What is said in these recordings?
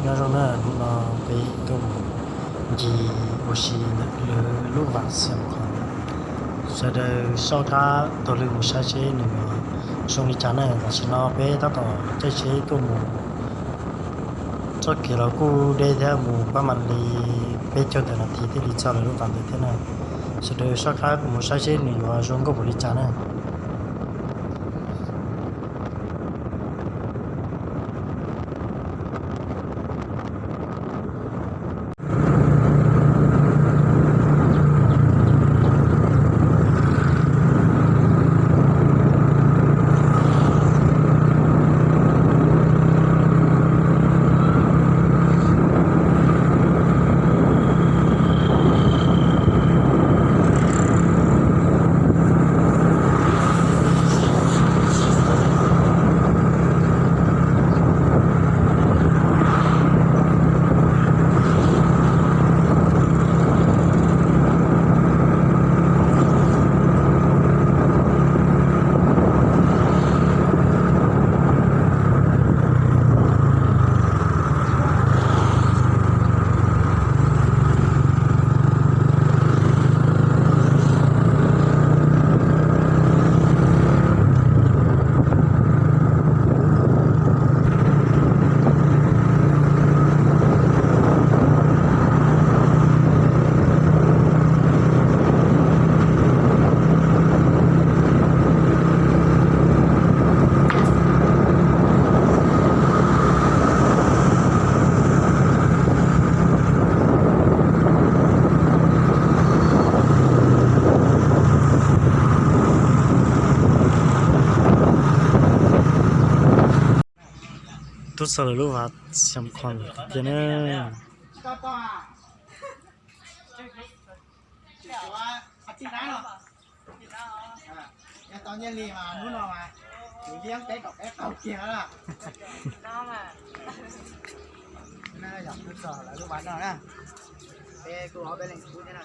Nyob zoo na, hnub no peb tuaj mus ncig ua si ntawm lawv lub vaj Xiam Khos. Sawv daws soj qab taug lw mus saib seb nws yuav zoo li cas na. Tam sim no peb tab tom caij tsheb tuaj mus txoj kev los kuj deb thiab, mus pab mam li peb caug tawm nas this thiaj li txog lawv lub vaj ntawd thiab na. Sawv daws soj qab mus saib seb nws yuav zoo nkauj npaum li cas na. Tuaj txog lawv lub vaj Xiam Khos tiag tiag na. Yog tau nyiaj li mas hnub no mas kuv yeeb peb kaum peb qaug kiag na. Yog kuj txog lawv lub vaj no na, peb kuj ob peb leeg pub thiab na.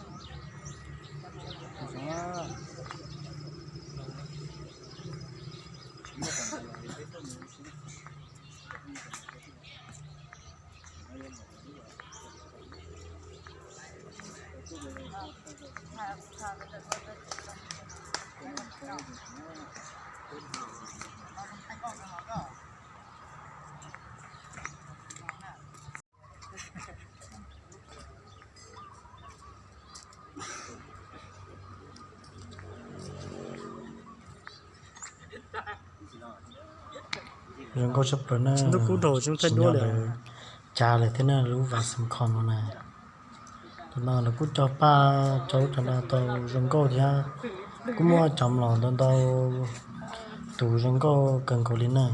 Zoo nkauj tshaj plaws na. Ntuj kub rau tsis muaj thaij duab li. Cas lawm thiab na, lub vaj Xiam Khos no na. Tam no lawv kuj cog paj cog ub cog no tau zoo nkauj thiab, kuj muaj cov mlom ntau ntau tus zoo nkauj kawg nkaus li na.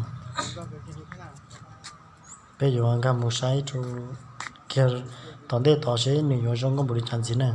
Peb yuav nkag mus saib rau kiag tom ntej tod seb nws yuav zoo nkauj npaum li cas ntxiv na.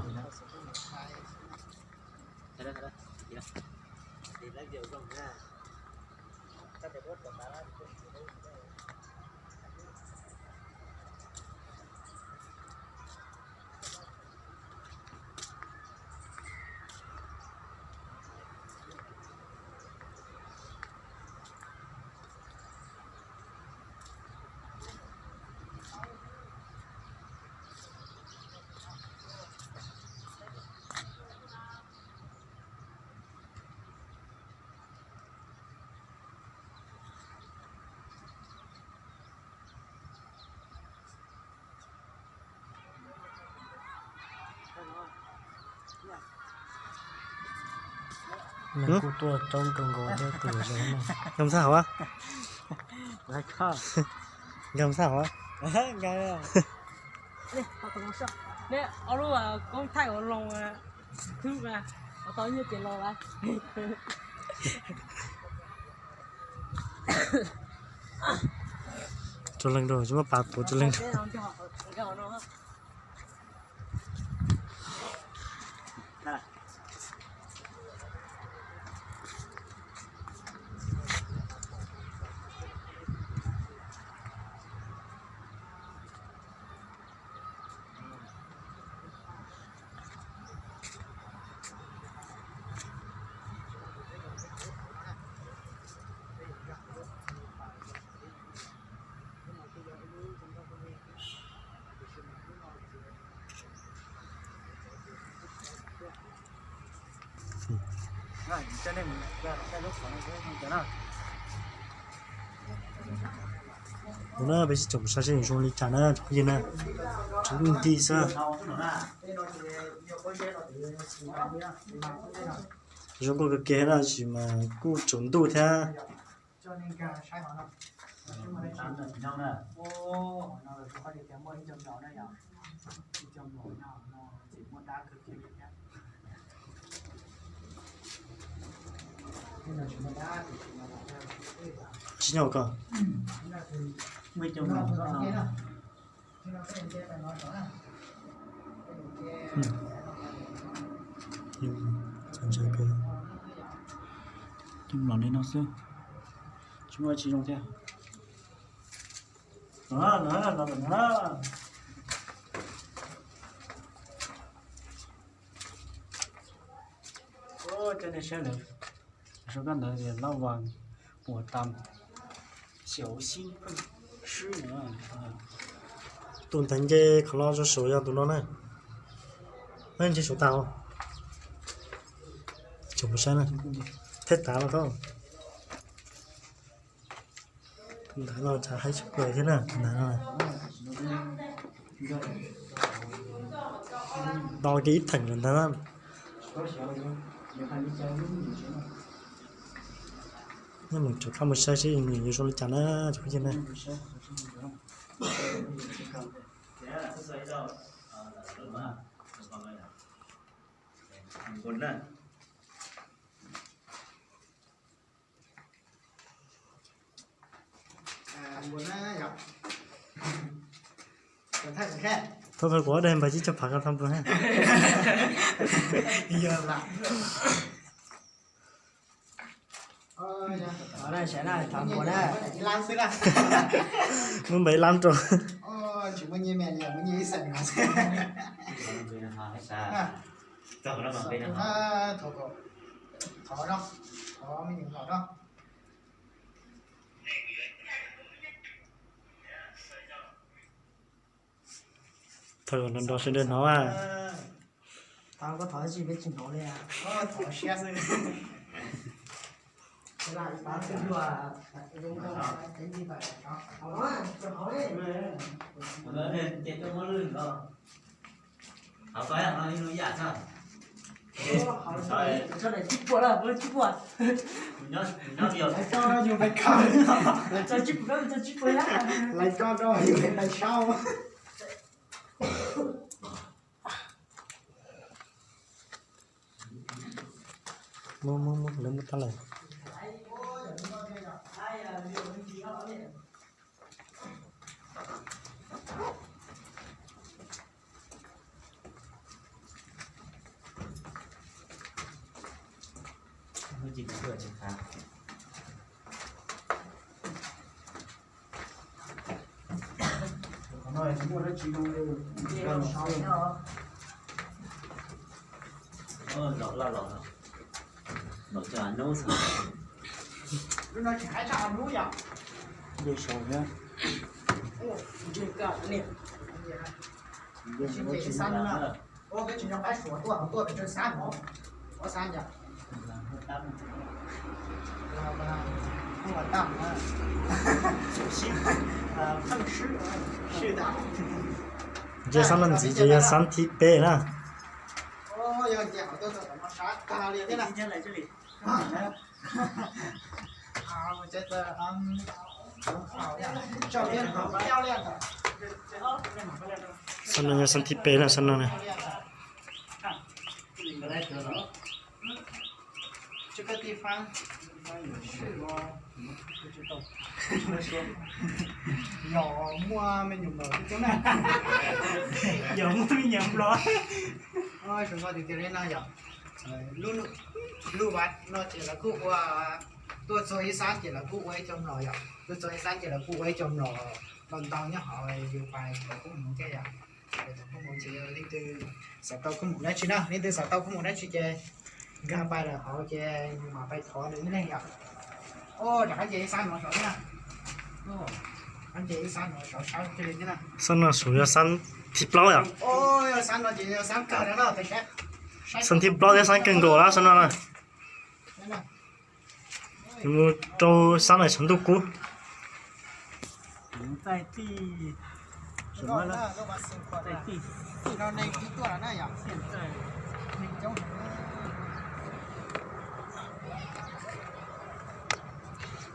Nws kuj tuaj coob kawg nkaus thiab tus zoo na. Nkag mus txog hauv, nkag mus txog hauv. Neb ob lub koob thaij ua loo thub, ua tau nyiaj ces los lawm. Tsua leej rau, tsis muaj pas puav tsua leej rau. Ua na peb sib tsoom saib seb zoo li cas na cov phooj ywg na, tseem lub nti xwb. Zoo nkauj kawg kiag na, tab sis mas kuj tsaus ntuj thiab. Tsis nyob ko. Cov mlom li no xwb, tsis muaj tsis zoo thiab. Cov nej saib lawm, sau kab ntawv tias Lab Vas puas tam xyov xib swb no. Tus ntawd nce qhov no rau saum yog tus no na. Nce saum tas os. Tsoom saib na, thej tav los tau. Tus ntawd no cas haib tshaj plaws thiab na, tus ntawd no. Do kiag ib theem lawm ntag na. Nej mus rov qab mus saib seb nws yuav zoo li cas na cov phooj ywg na. Thaum thaum kuv ob daim npawg tsib caug phav ko thaum npawg ha. Muab npawg ib lab rau. Thov nrog sawv daws hnov. Lawv tso rau yus tais sau. Muab, muab, muab, lawv muab tab lawm. Nce sab no ntxiv ces yog sab thib peb na. Sab no yog sab thib peb na, sab no na. Yog muaj me nyuam nplog. Yog muaj me nyuam nplog. Zoo nkauj tiag tiag li no yom. Lub vaj no ces lawv kuj ua, tuaj txog ib xab ces lawv kuj ua ib co mlom yom. Tuaj txog ib xab ces lawv kuj ua ib co mlom ntau ntau nyob hauv yus pais tau koob hmoov thiab yom. Tau koob hmoov ces leej twg xav tau koob hmoov dab tsi na, leej twg xav tau koob hmoov dab tsi ces nkag pais lawm hauv ces yus mam pais thov nws ib leeg yom. Rov qab nce ib xab no saud thiab na. Rov qab nce ib xab no saud sab kiag li thiab na. Xab no saud yog xab thib plaub yom. Xab no ces yog xab kawg no na. Xab thib plaub thiab xab kawg nkaus na xab no na. Mus rau sab no tshav ntuj kub.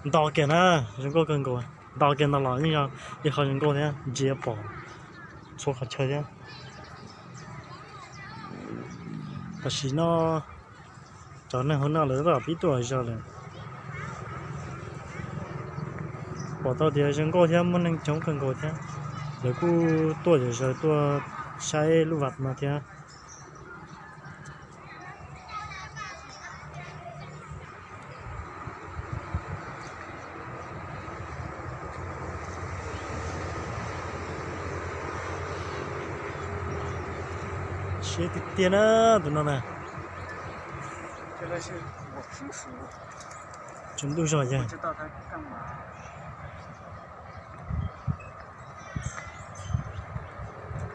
Nto kiag na, zoo nkauj kawg nkaus. Nto kiag ntawd los yeej yog ib qho zoo nkauj thiab ntsia pom txhua qhov chaw thiab. Tam sim no cov neeg hauv no lawv twb pib tuaj zog lawm. Pom tau tias zoo nkauj thiab muaj neeg coob kawg nkaus thiab. Lawv kuj tuaj zom zaws tuaj saib lub vaj no thiab. Siab tiag tiag na tus no na. Tsaus ntuj zog yag.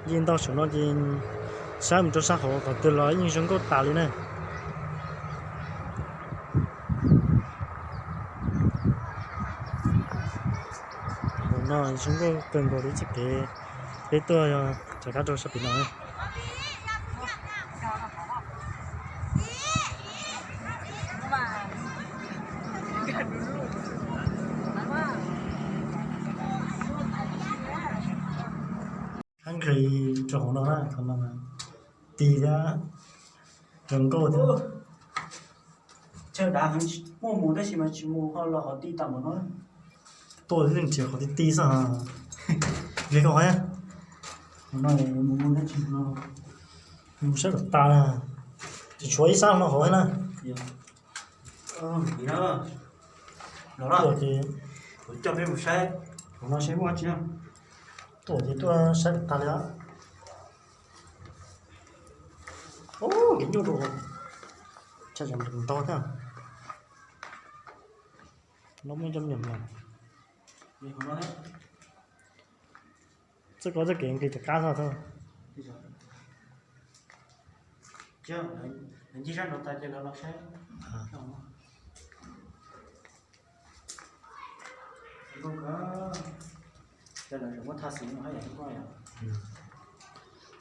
Yeej ntau saum no ces saib mus rau sab hauv qhov twg los yeej zoo nkauj tas li na. Hauv no zoo nkauj kawg nkaus li txoj kev peb tuaj rov qab rau sab pem no. Hab nqhis rau hauv no na, qhov no ti thiab zoo nkauj thiab. Chaw dav heev, muaj mus tab sis mas tsis mus ho los qhov ti tas npaum no. Tuaj leej nrhiav qhov ti ti xwb. Li koj qhov mus no mus mus tab sis mus sab kom tas, tsis tshuav ib sab no hauv na. Tuaj ces, coj peb mus saib hauv no seb muaj tsi. Tuaj ces tuaj saib kom tas li. Kev nyuaj rau, tshaj tseem ntau thiab. No muaj cov me nyuam no. Txoj koj txoj kev nqis rov qab xwb.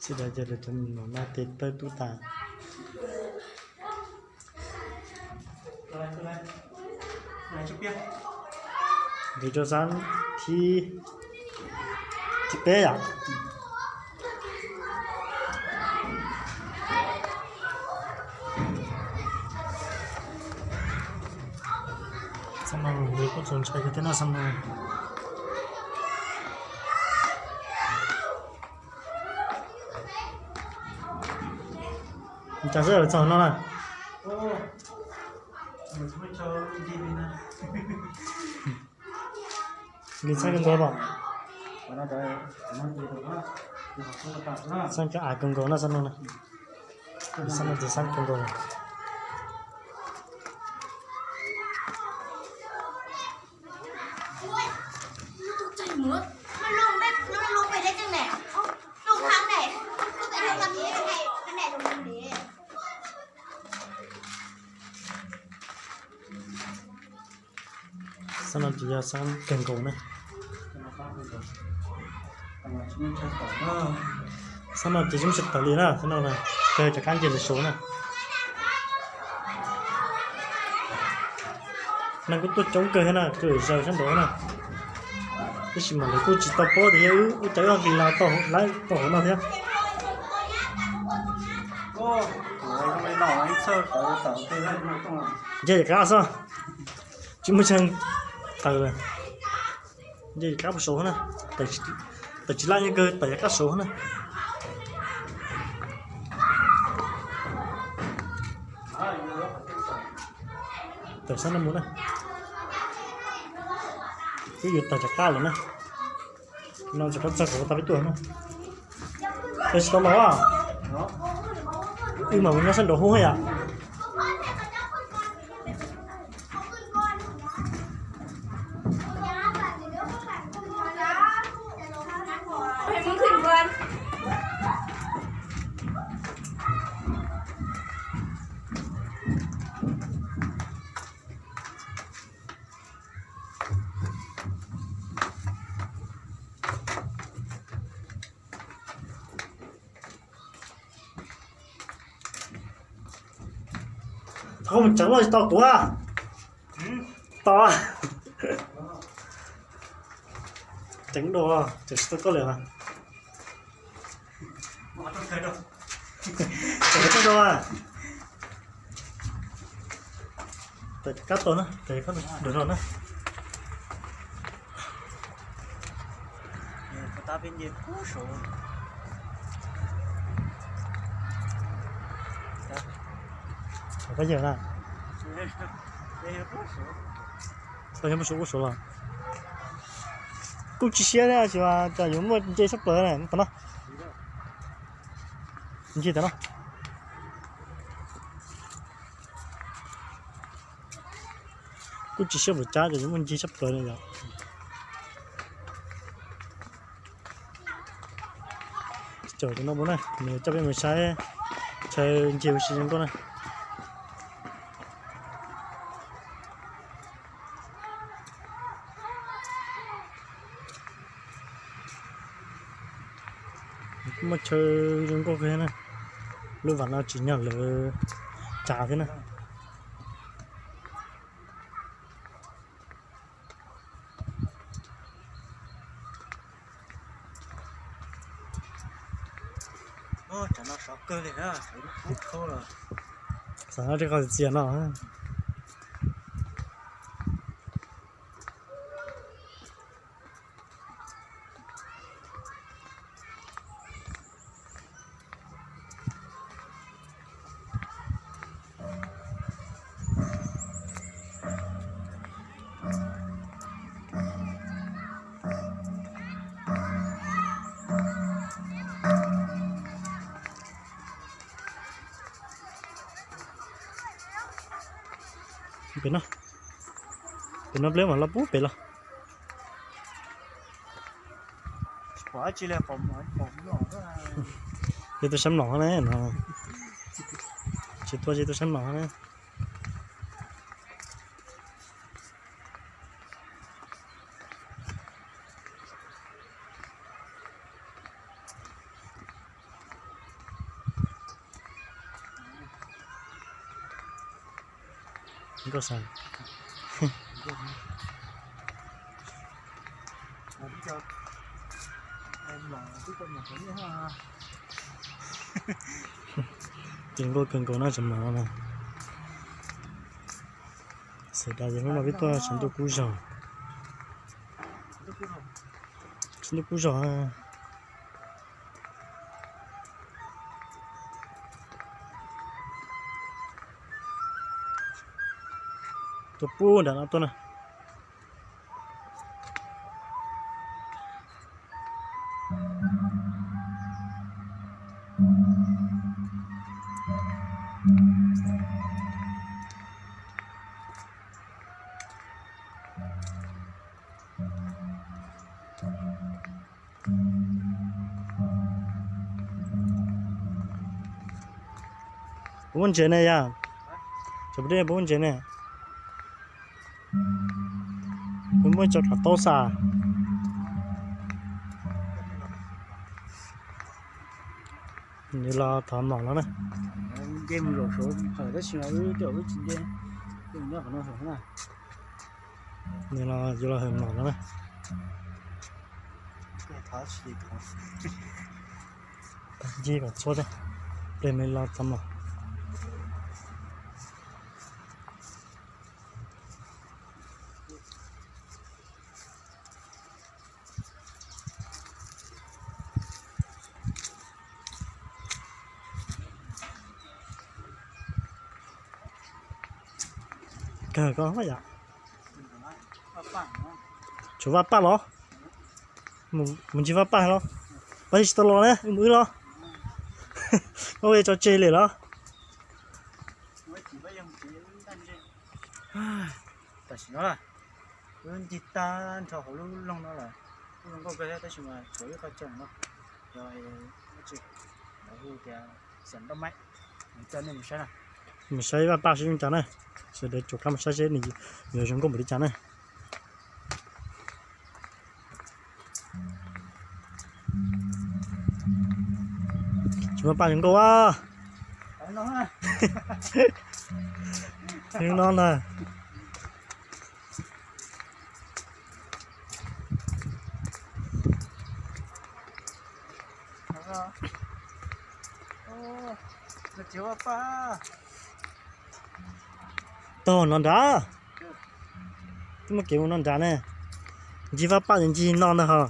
Sawv daws ces lawv cov me nyuam no tes taw tu tas. Nqis rau xab thib, thib peb yom. Xab no kuj txaus ntshai kawg thiab na xab no. Cas xwb lawv txog no na. Nqis txhab kawg nkaus pom. Txhab kawg av kawg nkaus na xab no na. Xab no ces xab kawg nkaus. Xab no ces yog xab kawg nkaus na. Xab no ces tsis muaj chaw tawm li na, xab no na, kawg rov qab nce lawv saud na. Neeg kuj tuaj coob kawg thiab na, tuaj zaws sab nraud na. Tab sis mas lawv kuj tsis tau paub tias yog wb ua cas wb nqis los tau hauv no thiab. Nce yam qab xwb, tsis muaj chaw tawm. Nce yam qab saud na, tawm tsis laj nyob kawg tawm yam qab saud na. Tawm sab no mus na. Wb yuav tawm rov qab lawm na. No tsis qab txog kom tau peb tuaj na. Tsis tau los, wb mam mus nyob sab nraud hub yom. Qhov mus tseev loj tsis tau kuv. Tau. Tseev dua, tseev tsis tau koj lawm. Tseev tsis tau. Kab tau na, tseev dua no na. Koj yawg na. Koj yawg ua suav los. Kuj tsis siab thiab, tsis mas cas yuav muaj nce sab plaws na, tam no. Nce tam no. Kuj tsis siab npaum cas, cas yuav muaj nce sab plaws na yom. Caum tus no mus na, nws coj peb mus saib chaw nce ua si zoo nkauj na. Muaj chaw zoo nkauj kawg na. Lub vas no tsim nyog lawv tsav thiab na. Xav no rau qhov txias no. Pem no, pem no peb mam los pub pem los. Ces tus sab mlom ne no. Tsis tua ces tus sab mlom ne. Nkauj sas. Ces nkauj kawg nkaus no tseem mlom no na. Xav tas yog hnub no peb tuaj sab ntuj kub zog. Sab ntuj kub zog. Tuaj pub nram no tuaj na. Puas muaj ntses ne yom? Tseem puas muaj ntses ne? Puas muaj tso rau taub xas? Nws los thov mlom no na. Nws los yuav los hawm mlom no na. Nce kom txhua thiab, ple me los txog mlom. Kawg koj yom. Tshuav vaj paj los? Mus ncig vaj paj los? Pab tsis tau los ne, mus wb los? Koj ua tso tseg li los? Tam sim no wb ncig tag nrho hauv lub loog no lawm, kuj zoo nkauj kawg thiab tab sis mas tshuav ib qho chaw no, yog dab tsi lawv hu tias xeem doj maim, coj nej mus saib na. Mus saib vaj paj seb zoo cas na, sawv daws tsum qab mus saib seb nws yuav zoo nkauj npaum li cas na. Tsis muaj paj zoo nkauj a. Li no na. Tog no nrad. Twb muaj kev mus no nrad ne. Ncig vaj paj ces ncig no ntag hos.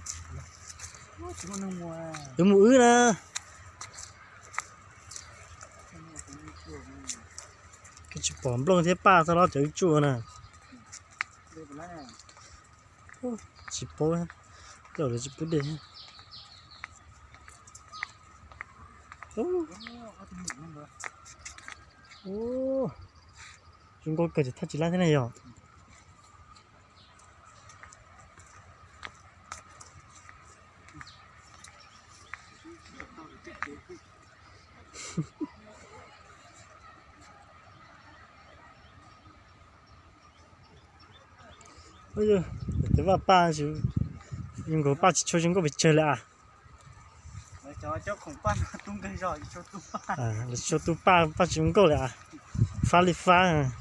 Wb mus wb na. Twb tsis pom nplooj thiab paj txog los cov wb tsuj na. Tsis paub, tej zaum lawv tsis pub dej. Zoo nkauj kawg ces thaj tsis lab thiab ne yog. Ub, tej vaj paj zoo nkauj, paj tsis tshua zoo nkauj pes tsawg li as. Lawv tsis tshua tu paj, paj tsis zoo nkauj li as. Fab li fab.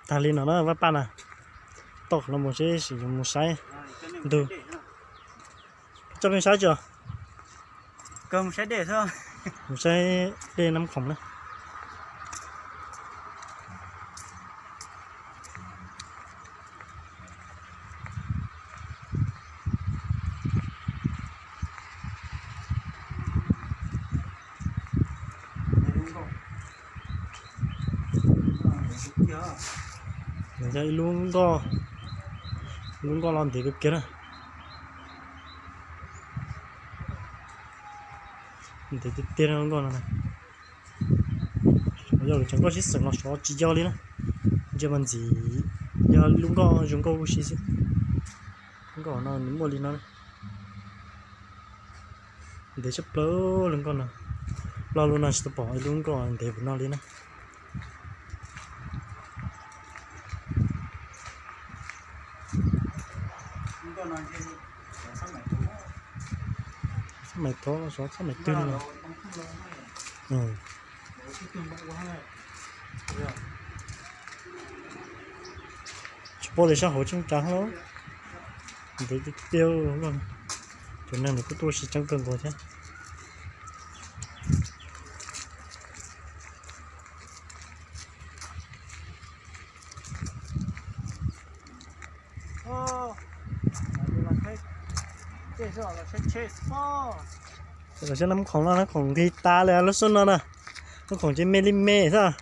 Tag li no na vaj paj na. Toj qhov no mus seb sim mus saib ntug. Coj peb saib tso. Mus saib dej Nab Khoom na. Nws yog ib lub nkoj, lub nkoj los ntev kawg kiag na. Ntev tiag tiag lub nkoj no. Yog lawv cov nkoj sib xeem los xyov tsis yog li na. Ntsia mas ntxim yog lub nkoj zoo nkauj huv si xwb. Nkoj no nws muaj li no. Ntev tshaj plaws lub nkoj no. Lo lus no tsis tau pom ib lub nkoj ntev npaum no li na. Txhob mais thov, txhob mais twg no. Tsis paub tias sab hauv tseeb tsawv los. Ntev tiag tiag. Tus neeg nws kuj tuaj ua si coob kawg nkaus thiab. Los saib Nab Khoom no, Nab Khoom nqis tas li lub xub no na. Nab Khoom ces me li me xwb.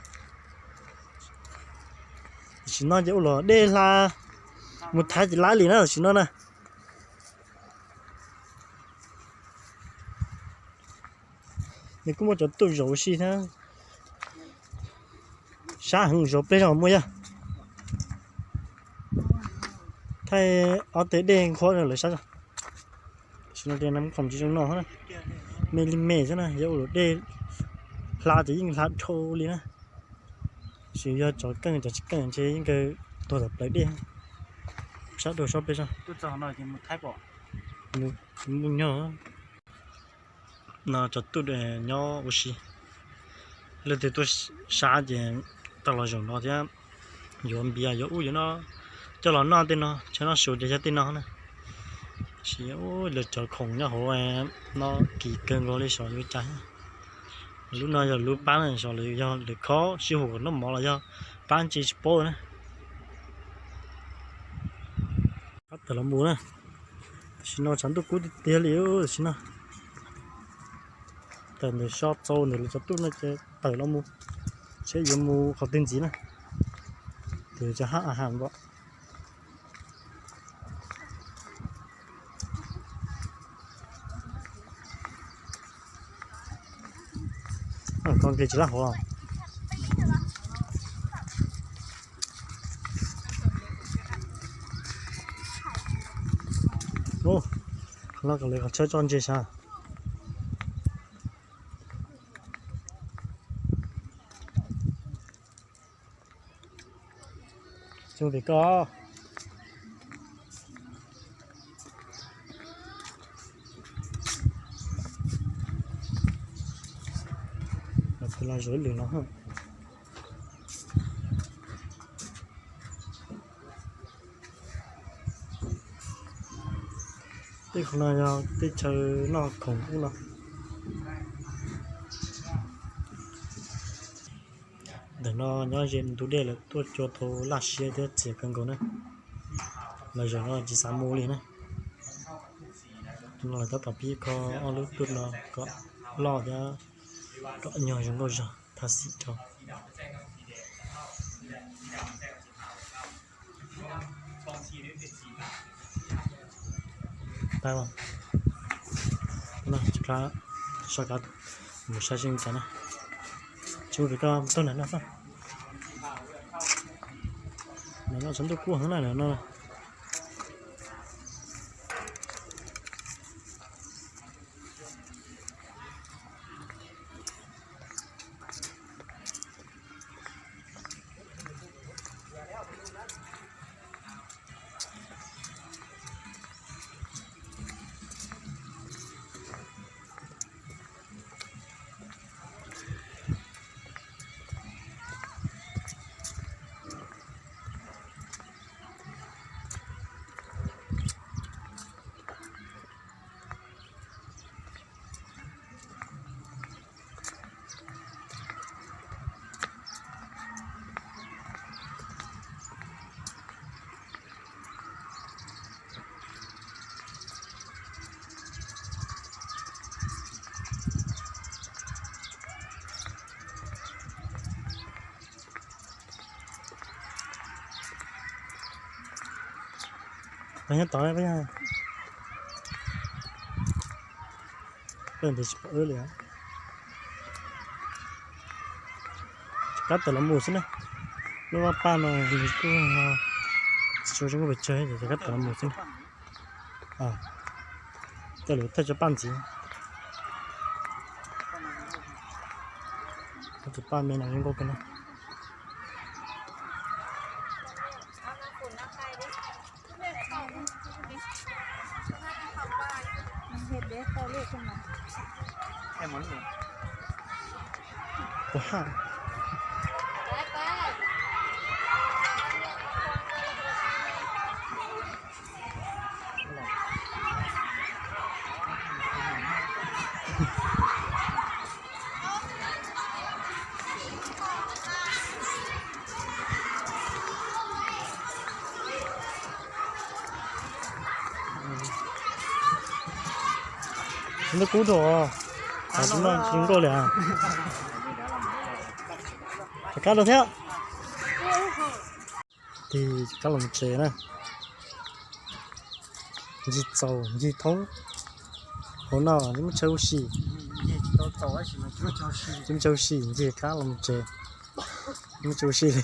Tam sim no ces ua luam dej hla mus thaiv ces lab li na tam sim no na. Nws kuj muaj cov tuj zaum ua si thiab. Sab heev, zov pliag zog muaj yog. Thaij ob teg dej nqhuab lawv sab. Tam sim no ces Nab Khoom tsis zoo no, me li me xwb na, yog ua luam dej hla ces yeej hla dhau li na. Tab sis yog cov keej cov tsis keej ntshe yeej kawg tuag tom plawv dej. Sab dua sab peb sab. Mus nyog no cov tuj nyob ua si. Leej twg tuaj sab ces tau los zaum no thiab yuav npias yuav ub yuav no coj los noj tej no, tshaj noj su ces yog tej no na. Tab sis lawv cov khoom nyob hauv no kim kawg nkaus li, xyov yuav cas. Lub no yog lub pab na, xyov lawv yog lawv khob sib hum kom noj mov los yog pab ntsis tsis paub na. Pab tawm los mus na. Tam sim no tshav ntuj kub tiag tiag li tam sim no. Tawm ntawm so txaus ntawm lawv cov tuaj no ces tawm los mus, seb yuav mus qhov twg ntxiv na. Tus cov hab a has npom. Koj nqis tsis laj hov. Qhov no kom lawv qhov tshawb tso ntses sav. Tsis mus pem koj. Tus los zaum ib lwm no. Tej qhov no yog tej chaw noj khoom ub no. Ntawm no nyob ze ntug dej lawm, tuaj cua tau laj siab thiab txias kawg nkaus na. Los zaum no tsis xav mus li na. Tus no lawv tab tom pib kho ob lub tuj no kom loj thiab kom nyuag zoo nkauj zog thaj xim rau. Tsis plam, so kav mus saib seb cas na. Tsis ua vim koj taug nam no xwb. Nam no tshav ntuj kub heev na nam no. Peb nyob tod, peb nyob, peb nyob tsis pom wb li. Rov qab tawm los mus xwb na. Lub vaj paj no nws kuj tsis tshua zoo nkauj pes tsawg, rov qab tawm los mus xwb na. Tej lawv thaj tsam paj ntxiv. Tus paj me no zoo nkauj kawg na. Tus haj. Tus no kub rau, tus no tsis nkauj li. Rov qab los thiab. Tig rov qab los tsev na. Ncig txaus ncig thoob. Hauv no tsis muaj chaw ua si. Tsis muaj chaw ua si, ncig rov qab los tsev. Tsis muaj chaw ua si li.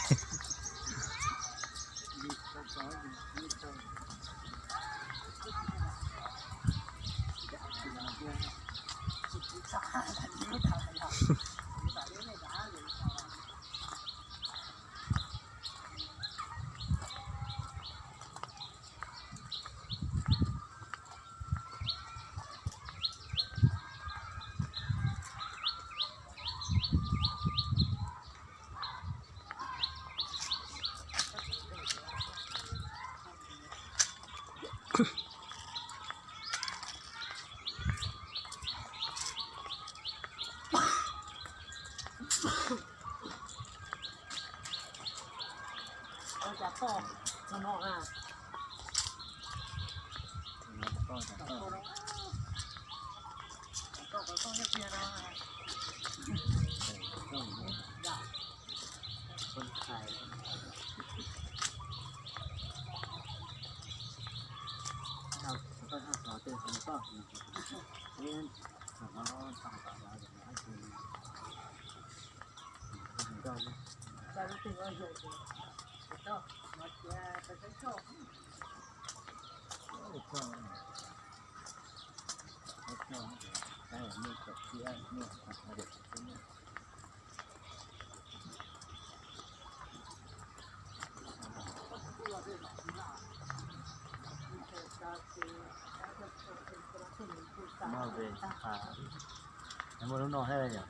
Muaj lub no thiab yom.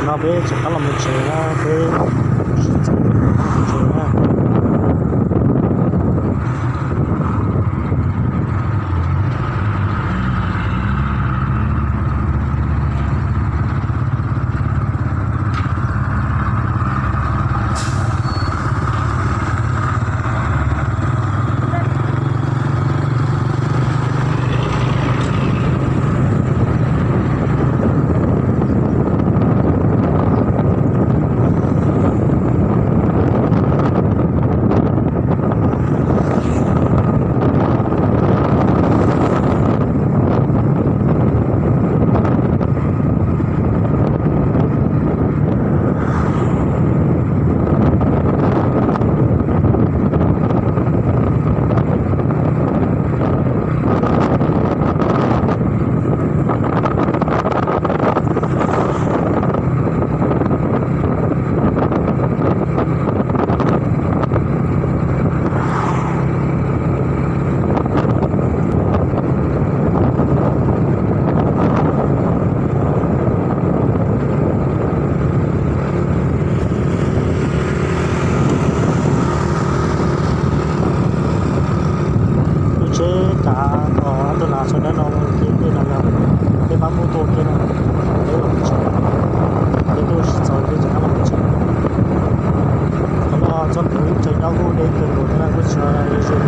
No peb rov qab los mus tsev na, peb tsev na. Lub tsheb kav tus nas sawv dawb no mus kiag tej no yog peb pab muab tua kiag no, peb los mus tsev, peb tuaj tsis txog peb rov qab los mus tsev. Qhov no txog ntawm lub tsev nyob kuj deb kawg nkaus thiab na, kuj tsis yog ze ze